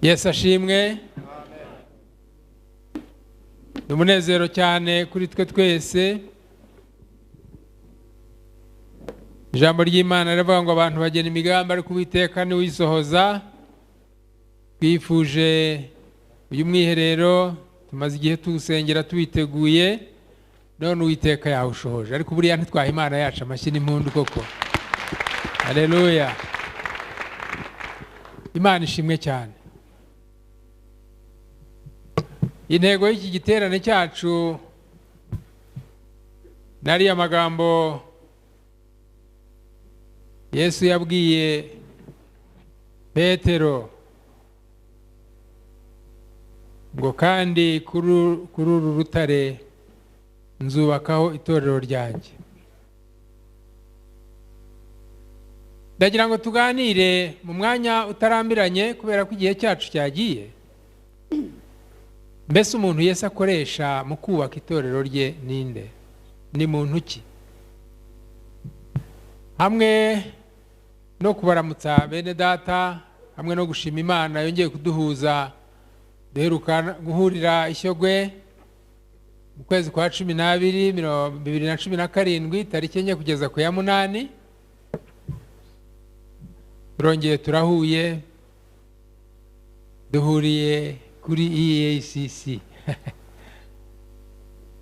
Yesu ashimwe. Ni umunezero cyane kuri twe twese. Ijambo ry'Imana rivuga ngo abantu bagena imigambi ariko Uwiteka niwe uyisohoza. Twifuje uyu mwiherero, tumaze igihe tuwusengera tuwiteguye, none Uwiteka yawushohoje. Ariko buriya ntitwaha Imana yacu amashyi n'impundu koko. Haleluya. Imana ishimwe cyane. Intego y'iki giterane cyacu nari amagambo Yesu yabwiye Petero ngo kandi kuri uru rutare nzubakaho itorero ryanjye. Ndagira ngo tuganire mu mwanya utarambiranye kubera ko igihe cyacu cyagiye. Mbese umuntu Yesu akoresha mu kubaka itorero rye ninde? Ni muntu ki? Hamwe no kubaramutsa bene data, hamwe no gushima Imana yongeye kuduhuza, duheruka guhurira Ishyogwe mu kwezi kwa 12 2017 tariki 4 kugeza ku ya 8. Turongeye turahuye, duhuriye kuri EACC,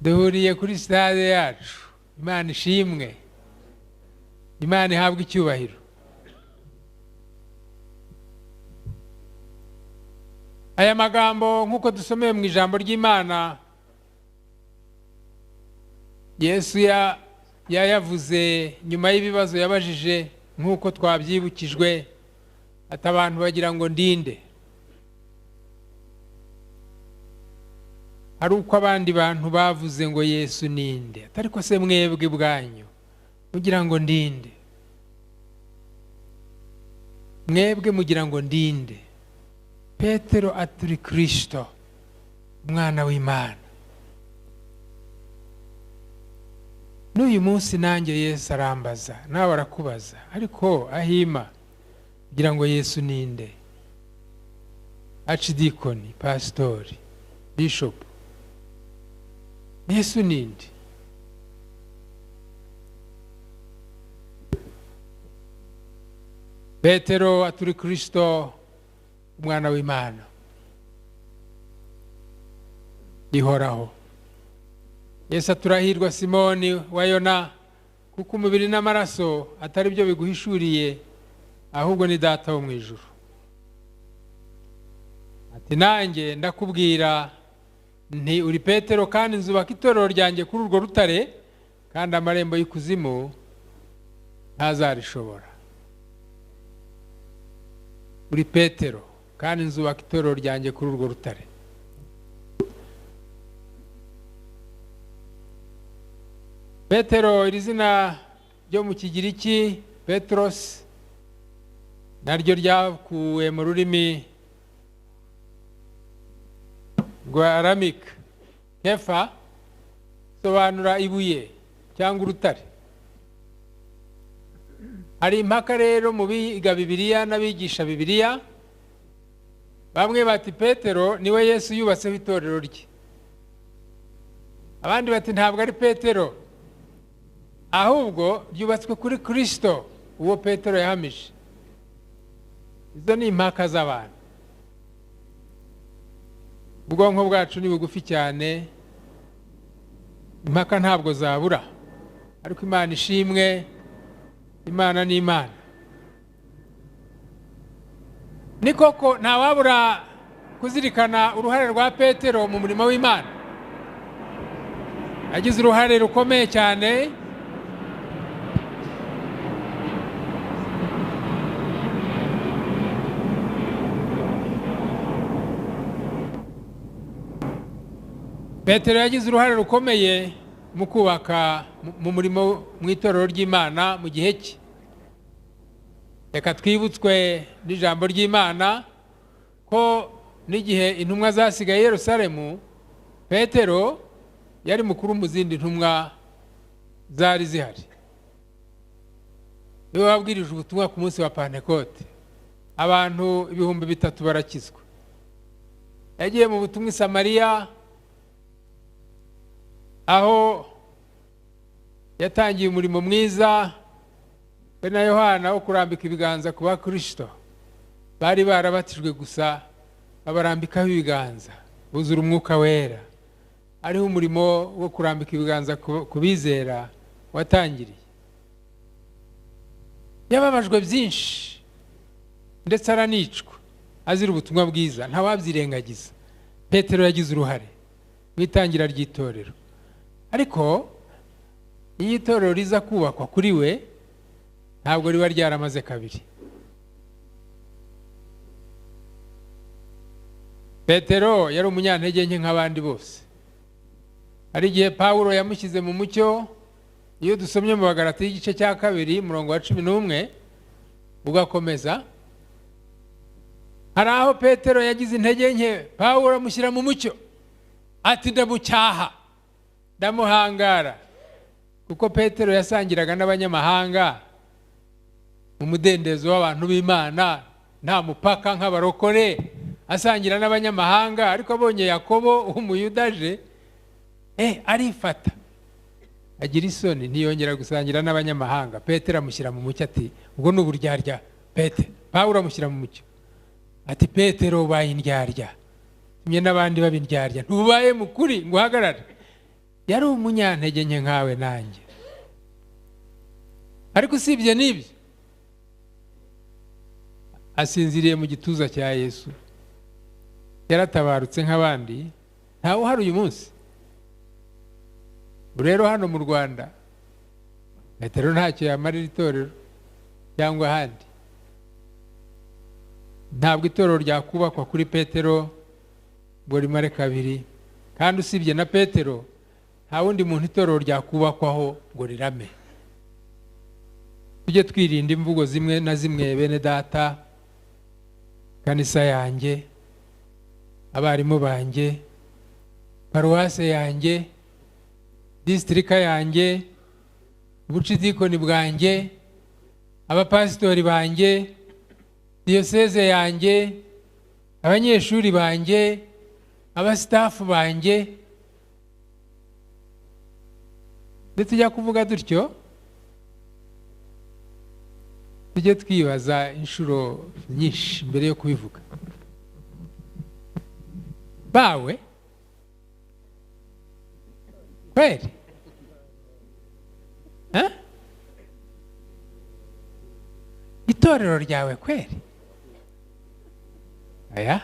duhuriye kuri stade yacu. Imana ishimwe, Imana ihabwe icyubahiro. Aya magambo nk'uko dusomeye mu ijambo ry'Imana, Yesu yayavuze nyuma y'ibibazo yabajije nk'uko twabyibukijwe, ati abantu bagira ngo ndinde. Hari uko abandi bantu bavuze ngo Yesu ninde, ariko se mwebwe bwanyu mugira ngo ndinde? Mwebwe mugira ngo ndinde? Petero aturi Kristo umwana w'Imana. N'uyu munsi nanjye Yesu arambaza, nawe arakubaza, ariko ahima kugira ngo Yesu ninde? Archidikoni, pastori, bishop, Yesu ninde? Petero aturi Kristo umwana w'Imana ihoraho. Yesu aturahirwa Simoni wa Yona, kuko umubiri n'amaraso atari byo biguhishuriye, ahubwo ni Data wo mu ijuru. Ati nanjye ndakubwira nti uri Petero, kandi nzubaka itorero ryanjye kuri urwo rutare, kandi amarembo y'ikuzimu ntazarishobora. Uri Petero, kandi nzubaka itorero ryanjye kuri urwo rutare. Petero, iri zina ryo mu Kigiriki Petros, naryo ryakuwe mu rurimi rwa Aramik, kefa sobanura ibuye cyangwa urutare. Hari impaka rero mu biga Bibiliya n'abigisha Bibiliya, bamwe bati Petero niwe Yesu yubatseho itorero rye, abandi bati ntabwo ari Petero, ahubwo ryubatswe kuri Kristo uwo Petero yahamije. Izo ni impaka z'abantu. Ubwonko bwacu ni bugufi cyane, impaka ntabwo zabura, ariko Imana ishimwe, Imana ni Imana. Ni koko ntawabura kuzirikana uruhare rwa Petero mu murimo w'Imana. Yagize uruhare rukomeye cyane. Petero yagize uruhare rukomeye mu kubaka mu murimo mu itorero ry'Imana mu gihe cye. Reka twibutswe n'ijambo ry'Imana ko n'igihe intumwa zasigaye Yerusalemu, Petero yari mukuru mu zindi ntumwa zari zihari. Niwe wabwirije ubutumwa ku munsi wa Pentekote, abantu 3000 barakizwa. Yagiye mu butumwa i Samariya, aho yatangiye umurimo mwiza we na Yohana wo kurambika ibiganza ku bakristo bari barabatijwe gusa, babarambikaho ibiganza buzura umwuka wera. Ariho umurimo wo kurambika ibiganza ku bizera watangiriye. Yababajwe byinshi ndetse aranicwa azira ubutumwa bwiza, ntawabyirengagiza. Petero yagize uruhare mu itangira ry'itorero, ariko iyo itorero riza kubakwa kuri we ntabwo riba ryaramaze kabiri. Petero yari umunyantege nke nk'abandi bose. Hari igihe Pawulo yamushyize mu mucyo. Iyo dusomye mu Bagalatiya igice cya 2 umurongo wa 11 ugakomeza, hari aho Petero yagize intege nke, Pawulo amushyira mu mucyo ati ndamucyaha, ndamuhangara, kuko Petero yasangiraga n'abanyamahanga mu mudendezo w'abantu b'Imana, nta mupaka nk'abarokore, asangira n'abanyamahanga. Ariko abonye Yakobo umuyudaje, arifata agira isoni, ntiyongera gusangira n'abanyamahanga. Petero amushyira mu mucyo ati ubwo ni uburyarya. Pawulo amushyira mu mucyo ati Petero ubaye indyarya, tumye n'abandi baba indyarya, ntubaye mukuri ngo uhagarare. Yari umunyantege nke nkawe nanjye. Ariko usibye n'ibyo, asinziriye mu gituza cya Yesu, yaratabarutse nk'abandi, ntawe uhari uyu munsi. Rero hano mu Rwanda Petero ntacyo yamarira itorero cyangwa ahandi. Ntabwo itorero ryakubakwa kuri Petero ngo rimare kabiri, kandi usibye na Petero nta wundi muntu itorero ryakubakwaho ngo rirame. Tujye twirinda imvugo zimwe na zimwe, bene data, kanisa yanjye, abarimu banjye, paruwase yanjye, distrika yanjye, ubucidikoni bwanjye, abapasitori banjye, diyoseze yanjye, abanyeshuri banjye, abasitafu banjye. Ndetse tujya kuvuga dutyo, tujye twibaza inshuro nyinshi mbere yo kubivuga. Bawe kweli itorero ryawe kweli? Aya,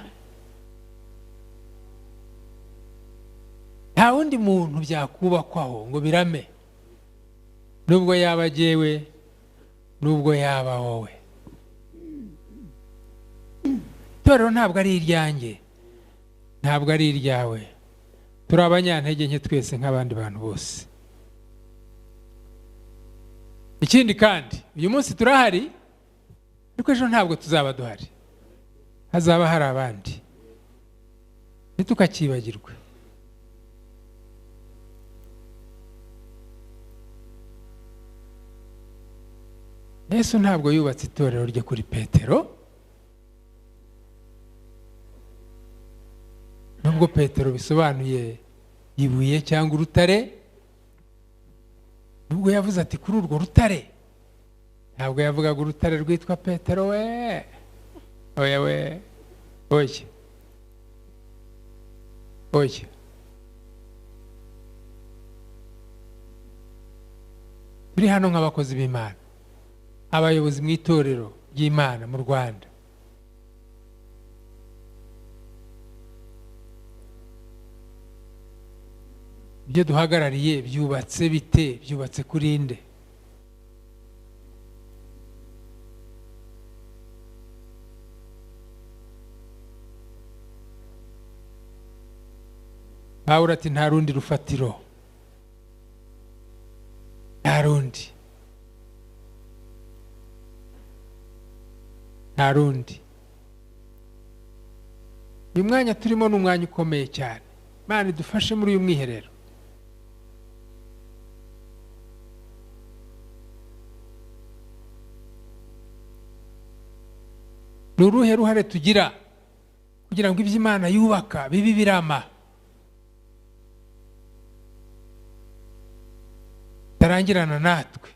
nta wundi muntu byakubakwaho ngo birame, nubwo yaba jyewe, nubwo yaba wowe. Itorero ntabwo ari iryanjye, ntabwo ari iryawe. Turi abanyantege nke twese nk'abandi bantu bose. Ikindi kandi, uyu munsi turahari, ariko ejo ntabwo tuzaba duhari, hazaba hari abandi. Ntitukakibagirwe. Yesu ntabwo yubatse itorero rye kuri Petero, nubwo Petero bisobanuye ibuye cyangwa urutare. Nubwo yavuze ati kuri urwo rutare, ntabwo yavugaga urutare rwitwa Petero we, oya we, oya oya. Turi hano nk'abakozi b'Imana, abayobozi mu itorero ry'Imana mu Rwanda. Ibyo duhagarariye byubatse bite? Byubatse kuri nde? Pawulo ati nta rundi rufatiro, nta rundi, nta rundi. Uyu mwanya turimo ni umwanya ukomeye cyane. Imana idufashe muri uyu mwiherero. Ni uruhe ruhare tugira Kugira ngo ibyo Imana yubaka bibe birama, tarangirana natwe.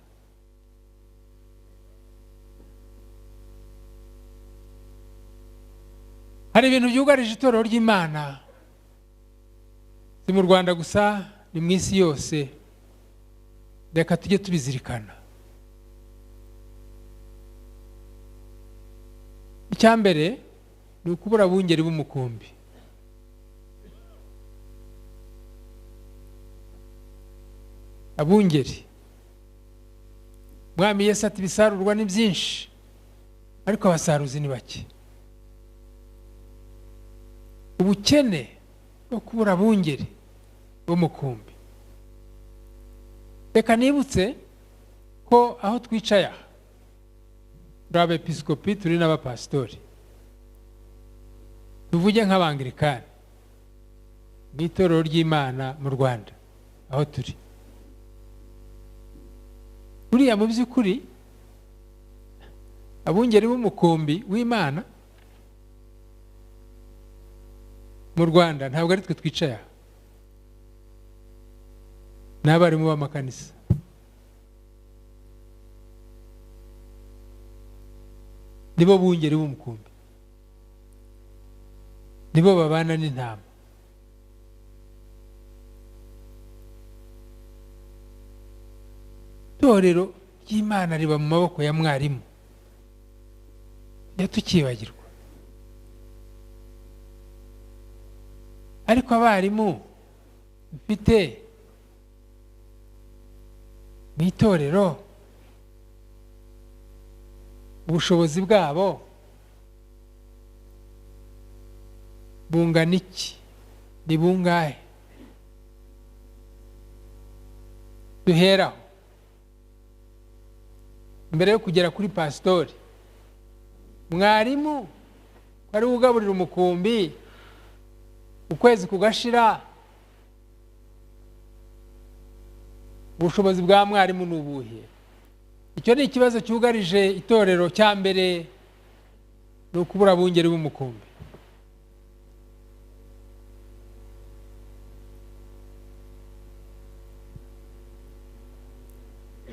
Hari ibintu byugarije itorero ry'Imana, si mu Rwanda gusa, ni mu isi yose. Reka tujye tubizirikana. Icya mbere ni ukubura abungeri b'umukumbi. Abungeri, Mwami Yesu ati ibisarurwa ni byinshi ariko abasaruzi ni bake. Ubukene bwo kubura abungeri b'umukumbi. Reka nibutse ko aho twicaye aha turi abepiskopi, turi n'abapasitori, tuvuge nk'abangirikani mu itorero ry'Imana mu Rwanda aho turi. Buriya mu by'ukuri abungeri b'umukumbi w'Imana mu Rwanda ntabwo ari twe twicaye aha, n'abarimu b'amakanisa. Nibo bungeri b'umukumbi, nibo babana n'intama. Itorero ry'Imana riba mu maboko ya mwarimu, tujya tukibagirwa. Ariko abarimu dufite mu itorero, ubushobozi bwabo bungana iki? Ni bungahe? Duheraho mbere yo kugera kuri pasitori. Mwarimu wari ugaburira umukumbi ukwezi kugashira, ubushobozi bwa mwarimu ni ubuhe? Icyo ni ikibazo cyugarije itorero. Cya mbere ni ukubura abungeri b'umukumbi.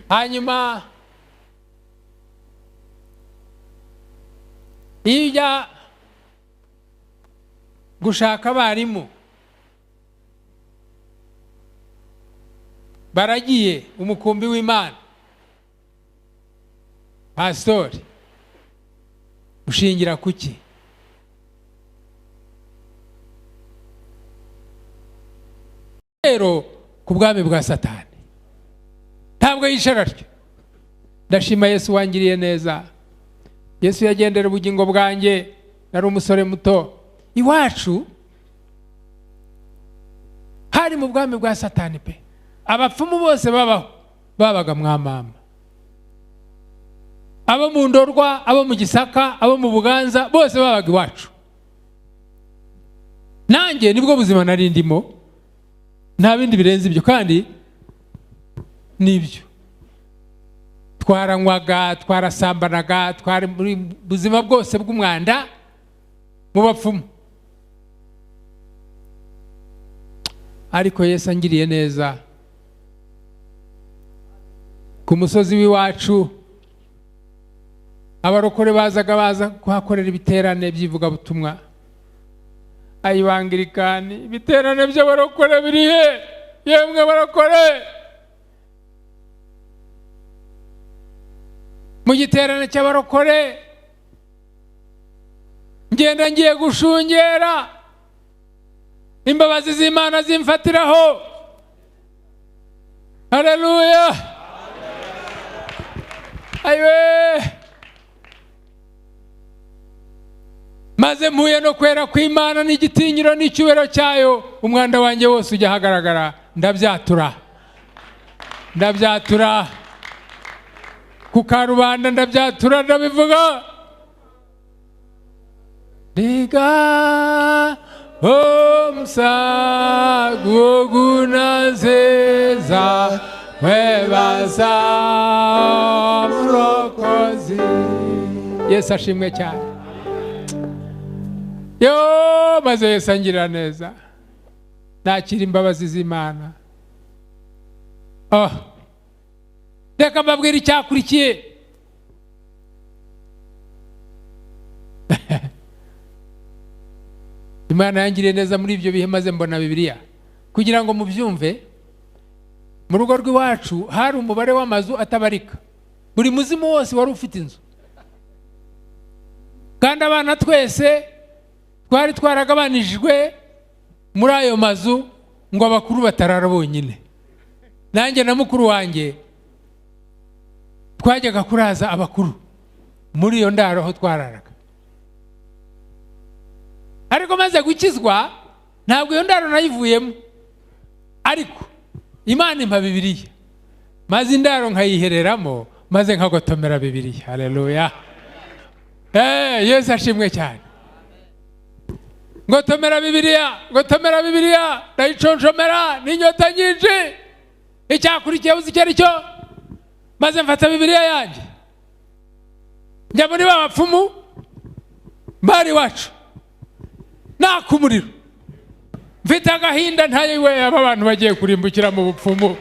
Hanyuma iyo ujya gushaka abarimu baragiye umukumbi w'Imana, pasitori ushingira kuki? Rero ku bwami bwa Satani ntabwo yicara atyo. Ndashima Yesu wangiriye neza. Yesu yagendera ubugingo bwanjye, nari umusore muto. Iwacu hari mu bwami bwa Satani pe. Abapfumu bose babaho babaga mwa mama, abo mu Ndorwa, abo mu Gisaka, abo mu Buganza, bose babaga iwacu. Nanjye nibwo buzima nari ndimo, nta bindi birenze ibyo. Kandi nibyo twaranywaga, twarasambanaga, twari muri buzima bwose bw'umwanda mu bapfumu. Ariko Yesu angiriye neza, ku musozi w'iwacu abarokore bazaga baza kuhakorera ibiterane by'ivugabutumwa. Ayibangirikani, ibiterane by'abarokore biri he? Yemwe barokore! Mu giterane cy'abarokore ngenda ngiye gushungera, imbabazi z'Imana zimfatiraho. Haleluya! Ayiwe! Maze mpuye no kwera kw'Imana n'igitinyiro n'icyubahiro cyayo, umwanda wanjye wose ujya ahagaragara. Ndabyatura, ndabyatura ku karubanda, ndabyatura, ndabivuga. Ndiga omusagugunazeza webaza murokozi. Yesu ashimwe cyane. Yo Maze Yesu angirira neza, nakira imbabazi z'Imana. Oh, reka mbabwire icyakurikiye. Imana yangiriye neza muri ibyo bihe, maze mbona Bibiliya. Kugira ngo mubyumve, mu rugo rw'iwacu hari umubare w'amazu atabarika, buri muzimu wose wari ufite inzu, kandi abana twese twari twaragabanijwe muri ayo mazu ngo abakuru batarara bonyine. Nanjye na mukuru wanjye twajyaga kuraza abakuru muri iyo ndaro aho twararaga. Ariko maze gukizwa ntabwo iyo ndaro nayivuyemo, ariko Imana impa Bibiliya, maze indaro nkayihereramo, maze nkagotomera Bibiliya. Haleluya! Yesu ashimwe cyane. Ngotomera Bibiliya, ngotomera Bibiliya, ndayiconshomera n'inyota nyinshi. Icyakurikiye uzi icyo ari cyo? Maze mfata Bibiliya yanjye njya muri ba bapfumu bari iwacu, naka umuriro, mfite agahinda ntayo we, aba bantu bagiye kurimbukira mu bupfumu.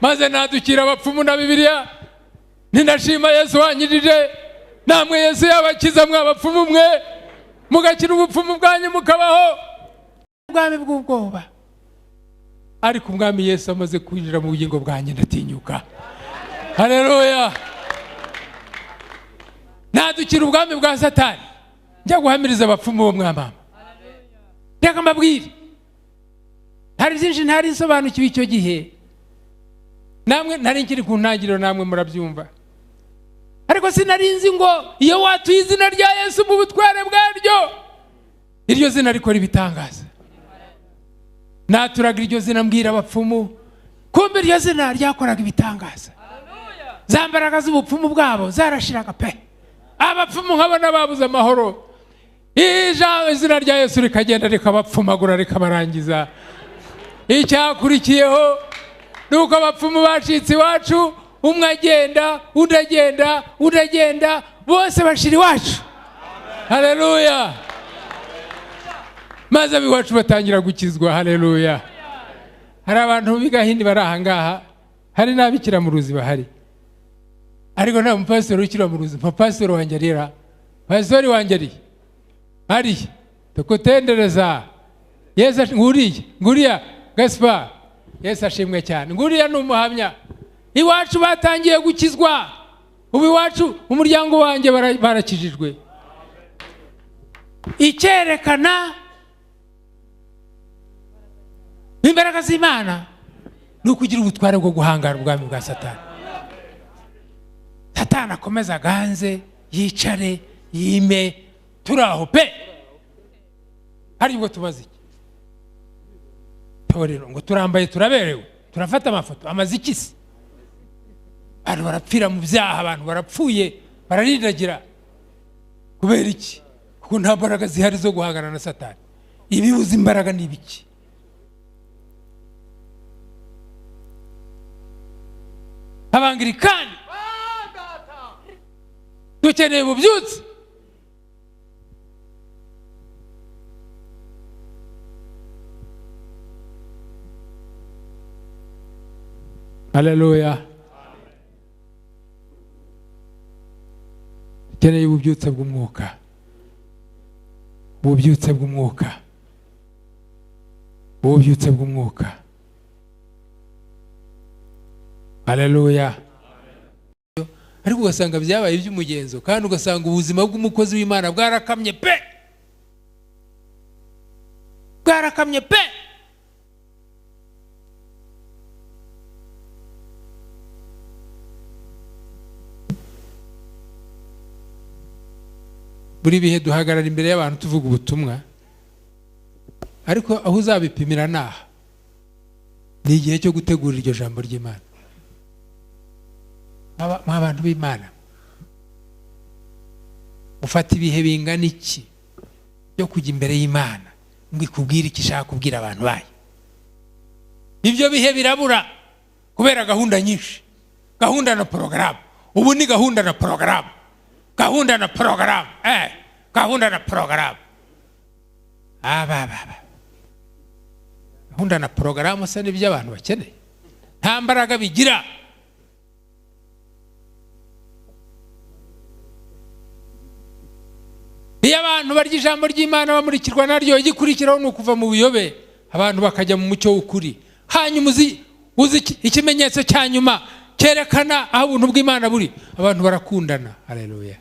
Maze nadukira abapfumu na Bibiliya, ntinashima Yesu wanyirije, namwe Yesu yabakiza mwe abapfumu mwe, mugakira ubupfumu bwanyu mukabaho ubwami bw'ubwoba. Ariko umwami Yesu amaze kwinjira mu bugingo bwanjye ndatinyuka. Haleluya! Nadukira ubwami bwa Satani, njya guhamiriza abapfumu bo mwamama. Reka mbabwire, hari byinshi ntari nsobanukiwe icyo gihe, namwe nari nkiri ku ntangiriro, namwe murabyumva. Ariko sinari nzi ngo iyo watuye izina rya Yesu mu butware bwaryo, iryo zina rikora ibitangaza. Naturaga iryo zina mbwira abapfumu, kumbe iryo zina ryakoraga ibitangaza. Za mbaraga z'ubupfumu bwabo zarashiraga pe. Abapfumu nkabona babuze amahoro, izina rya Yesu rikagenda rikabapfumagura rikabarangiza. Icyakurikiyeho nuko abapfumu bacitse iwacu, umwe agenda, undi agenda, undi agenda, bose bashira iwacu. Haleluya! Maze ab'iwacu batangira gukizwa. Haleluya! Hari abantu b'igahindi bari aha ngaha, hari n'abikira mu ruzi bahari, ariko nta mupasitori ukira mu ruzi. Pastori wanjye arira, pastori wanjye ari ari tukutendereza Yesu, nguriya nguriya Gaspar, Yesu ashimwe cyane, nguriya ni umuhamya. Iwacu batangiye gukizwa, ubu iwacu umuryango wanjye barakijijwe. Icyerekana imbaraga z'Imana ni ukugira ubutware bwo guhangara ubwami bwa Satani. Satani akomeza aganze, yicare, yime, turaho pe. Hari ubwo tubaza iki torero ngo turambaye, turaberewe, turafata amafoto, amaziki se? Abantu barapfira mu byaha, abantu barapfuye, bararindagira. Kubera iki? Kuko nta mbaraga zihari zo guhangana na Satani. Ibibuza imbaraga ni ibiki? Abangirikani dukeneye ububyutse. Haleluya! Dukeneye ububyutse bw'umwuka, ububyutse bw'umwuka, ububyutse bw'umwuka. Haleluya! Ariko ugasanga byabaye iby'umugenzo, kandi ugasanga ubuzima bw'umukozi w'Imana bwarakamye pe, bwarakamye pe. Buri bihe duhagarara imbere y'abantu tuvuga ubutumwa, ariko aho uzabipimira naha ni igihe cyo gutegura iryo jambo ry'Imana. Abantu b'Imana, ufata ibihe bingana iki byo kujya imbere y'Imana ngo ikubwire icyo ishaka kubwira abantu bayo? Ibyo bihe birabura kubera gahunda nyinshi, gahunda na porogaramu. Ubu ni gahunda na porogaramu, gahunda na porogaramu, gahunda na porogaramu. Aba gahunda na porogaramu se nibyo abantu bakeneye, nta mbaraga bigira. Iyo abantu barya ijambo ry'Imana bamurikirwa naryo, igikurikiraho ni ukuva mu buyobe, abantu bakajya mu mucyo w'ukuri. Hanyuma uzi ikimenyetso cya nyuma cyerekana aho ubuntu bw'Imana buri, abantu barakundana. Haleluya!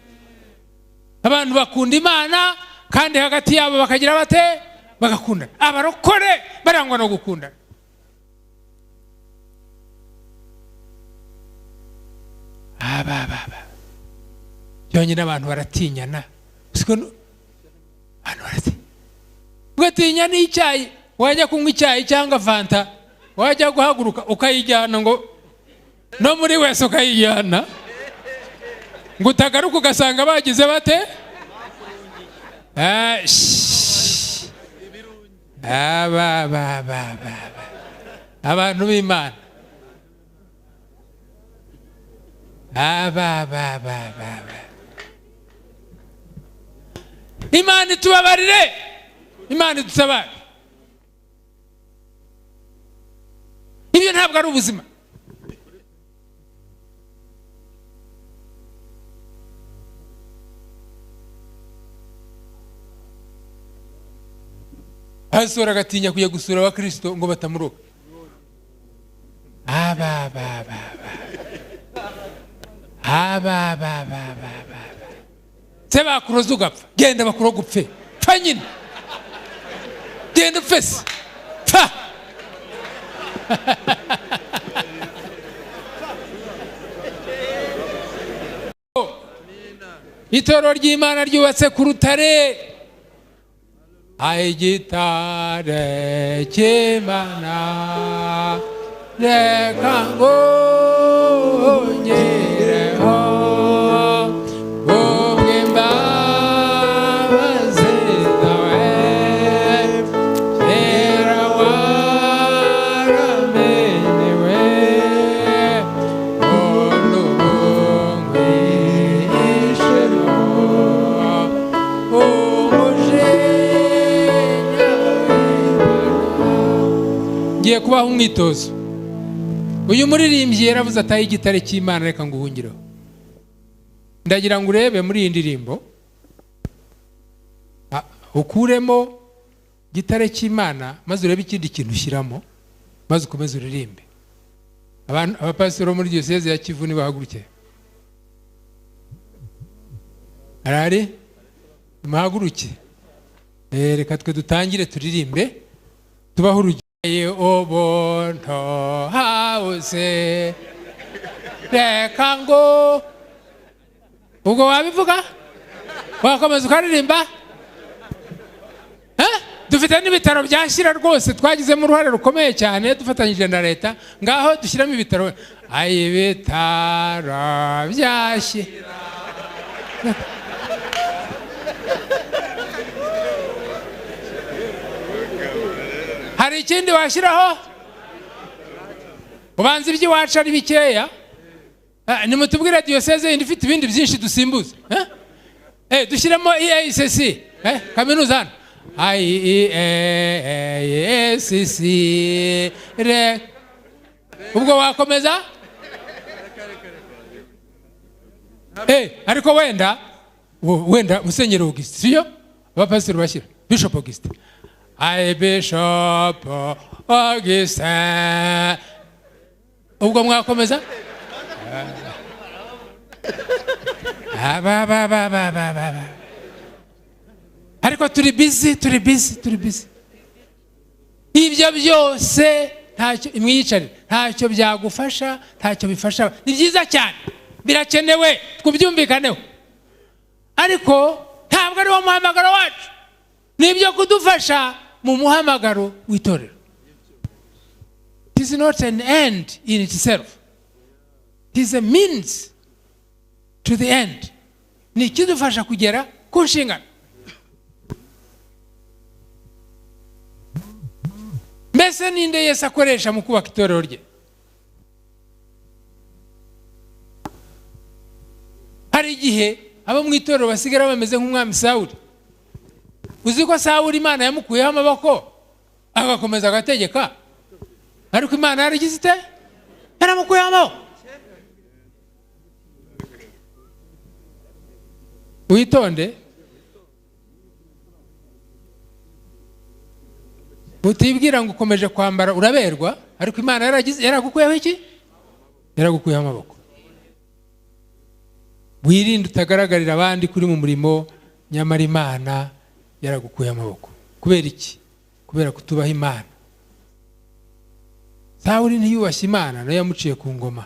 Abantu bakunda Imana kandi hagati yabo bakagira bate? Bagakundana. Abarokore barangwa no gukundana. Aba byonyine abantu baratinyana. Abantu baratinya, ugatinya n'icyayi, wajya kunywa icyayi cyangwa fanta, wajya guhaguruka ukayijyana, ngo no muri wese ukayijyana, ngo utagaruka ugasanga bagize bate? Aba abantu b'Imana, aba Imana itubabarire, Imana idutabare. Ibyo ntabwo ari ubuzima. Pastor agatinya kujya gusura abakristo ngo batamuroga. Aba se bakuroza ugapfa, genda bakuroga upfe, pfa nyine, genda upfe se, pfa. Itorero ry'Imana ryubatse ku rutare, igitare cy'Imana, reka ngongereho kubw'imbabazi zawe, kera waramenyewe, none ubu nkwihishemo umujinya w'Imana. Ngiye kubaha umwitozo. Uyu muririmbyi yaravuze ataye igitare cy'Imana reka nguhungireho. Ndagira ngo urebe muri iyi ndirimbo, ukuremo gitare cy'Imana maze urebe ikindi kintu ushyiramo, maze ukomeze uririmbe. Abantu abapasiteri bo muri diyoseze ya Kivu nibahaguruke. Arari muhaguruke. Reka twe dutangire turirimbe, tubaho urugero. Ubuntu hawuze reka ngo, ubwo wabivuga wakomeza ukaririmba. Dufite n'ibitaro byashyira rwose, twagizemo uruhare rukomeye cyane dufatanyije na leta, ngaho dushyiramo ibitaro. Ibitaro byashyira. Hari ikindi washyiraho? Ubanza iby'iwacu ari bikeya. Nimutubwire diyoseze yindi ifite ibindi byinshi dusimbuza. Dushyiremo EACC, kaminuza hano. IEACC. Ubwo wakomeza? Ariko wenda Musenyeri Augustin, siyo? Abapasiteri bashyira Bishop Augustin. I Bishop Augustin. Ubwo mwakomeza? Aba. Ariko turi busy, turi busy, turi busy. Ibyo byose ntacyo imwiyicarire, ntacyo byagufasha, ntacyo bifasha. Ni byiza cyane, birakenewe, twubyumvikaneho. Ariko ntabwo ari wo muhamagaro wacu. Nibyo kudufasha mu muhamagaro w'itorero. It is not an end in itself. It is a means to the end. Ni ikidufasha kugera ku nshingano. Mbese ninde Yesu akoresha mu kubaka itorero rye? Hari igihe abo mu itorero basigara bameze nk'umwami Sawuli. Uzi ko Sawuli Imana yamukuyeho amaboko agakomeza agategeka, ariko Imana yaragize ite? Yaramukuyeho amaboko. Witonde, utibwira ngo ukomeje kwambara uraberwa, ariko Imana yaragukuyeho iki? Yaragukuyeho amaboko. Wirinde utagaragarira abandi kuri mu murimo, nyamara Imana yaragukuye amaboko. Kubera iki? Kubera kutubaha Imana. Sawuli ntiyubashye Imana, nayo yamuciye ku ngoma.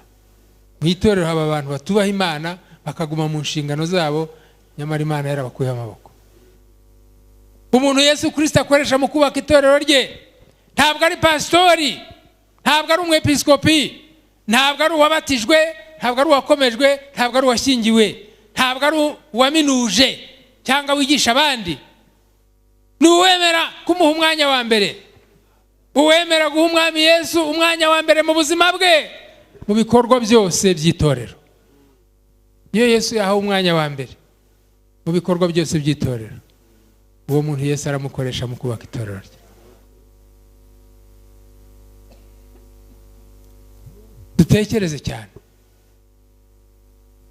Mu itorero haba abantu batubaha Imana bakaguma mu nshingano zabo, nyamara Imana yarabakuye amaboko. Umuntu Yesu Kristo akoresha mu kubaka itorero rye ntabwo ari pastori, ntabwo ari umwepiskopi, ntabwo ari uwabatijwe, ntabwo ari uwakomejwe, ntabwo ari uwashyingiwe, ntabwo ari uwaminuje cyangwa wigisha abandi. Ni uwemera kumuha umwanya wa mbere, uwemera guha Umwami Yesu umwanya wa mbere mu buzima bwe, mu bikorwa byose by'itorero. Iyo Yesu yahawe umwanya wa mbere mu bikorwa byose by'itorero, uwo muntu Yesu aramukoresha mu kubaka itorero rye. Dutekereze cyane.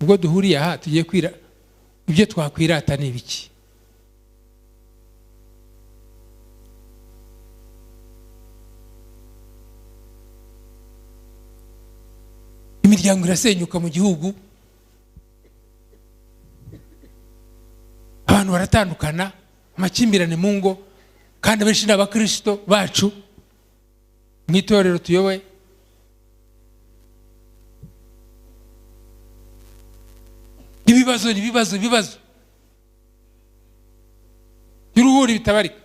Ubwo duhuriye aha tugiye kwira, ibyo twakwirata ni ibiki? Imiryango irasenyuka mu gihugu, abantu baratandukana, amakimbirane mu ngo, kandi abenshi ni abakristo bacu mu itorero tuyoboye. Ibibazo ni ibibazo, ibibazo by'uruhuri bitabarika.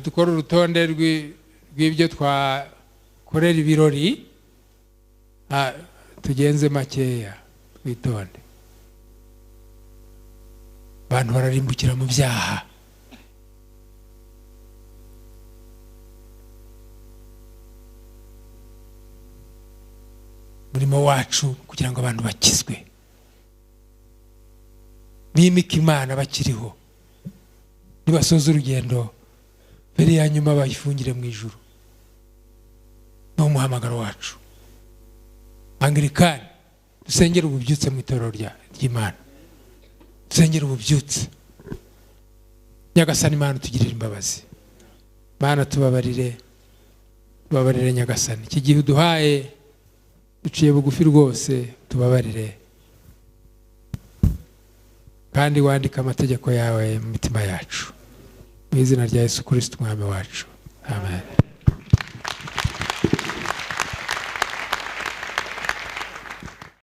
Dukora urutonde rw'ibyo twakorera ibirori, tugenze makeya, twitonde. Abantu bararimbukira mu byaha. Umurimo wacu kugira ngo abantu bakizwe, bimike Imana bakiriho, nibasoza urugendo mbere ya nyuma bayifungire mu ijuru. Ni umuhamagaro wacu. Anglikani, dusengere ububyutse mu itorero ry'Imana, dusengere ububyutse. Nyagasani Imana tugirire imbabazi, Mana tubabarire, tubabarire Nyagasani. Iki gihe uduhaye duciye bugufi rwose, tubabarire, kandi wandike amategeko yawe mu mitima yacu. Mu izina rya Yesu Kristo Umwami wacu, amen.